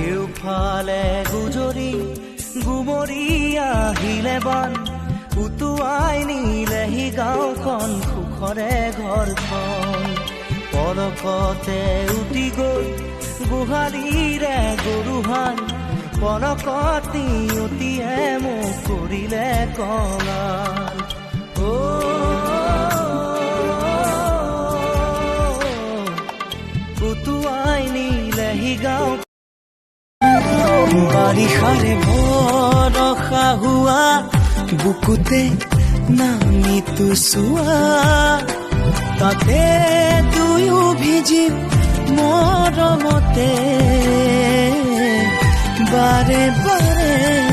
কেউফালে গুজৰি গুমৰি আহিলে বান, উটুৱাই নিলেহি গাঁওখন, সুখৰে ঘৰখন। পলকতে উটি গ'ল গোহালিৰে গৰুহাল, পলকত উটিয়ে মোক কৰিলে কঙাল। অ' উটুৱাই নিলেহি গাঁও। বাৰিষাৰে ভৰসা হোৱা বুকুতে নামিতো চোৱা, তাতে দুয়ো ভিজিম মৰমতে বাৰে বাৰে।